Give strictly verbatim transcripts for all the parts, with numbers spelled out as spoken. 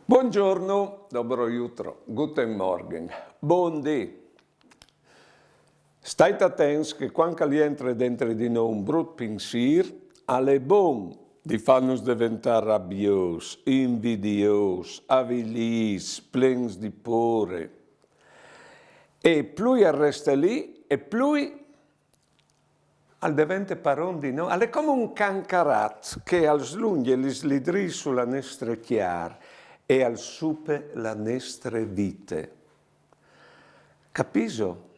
Buongiorno, dobro jutro, guten Morgen, bon dì. Stait atents che quand ch'al jentre dentri di nô un brut pinsîr, al è bon di fânus deventâ rabiôs, invidiôs, avilîts, plens di pôre. E plui al reste li, e plui al devente paron di nô, al è come un cancarat che al slungje lis lidrîs su la nestre cjar e al supe la nestre vite. Capîso?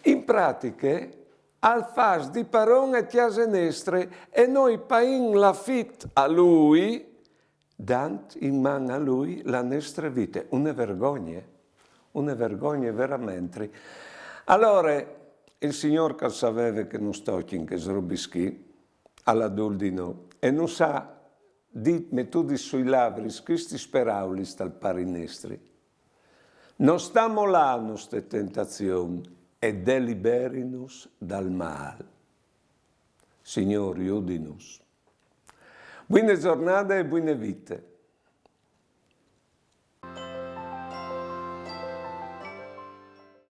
In pratiche al fâs di paron a cjase nestre e nô i paìn l'afit a lui, dant in man a lui la nestre vite. Une vergogne, une vergogne veramentri. Alore, il Signôr ch'al saveve che nus tocjin chês robis chi, al à dût di nô, e nus à dit, metudis sui lavris chistis peraulis tal Pari Nestri: Non sta molânus te tentazion e deliberinus dal mâl. Signôr, judinus. Buine zornade e buine vite.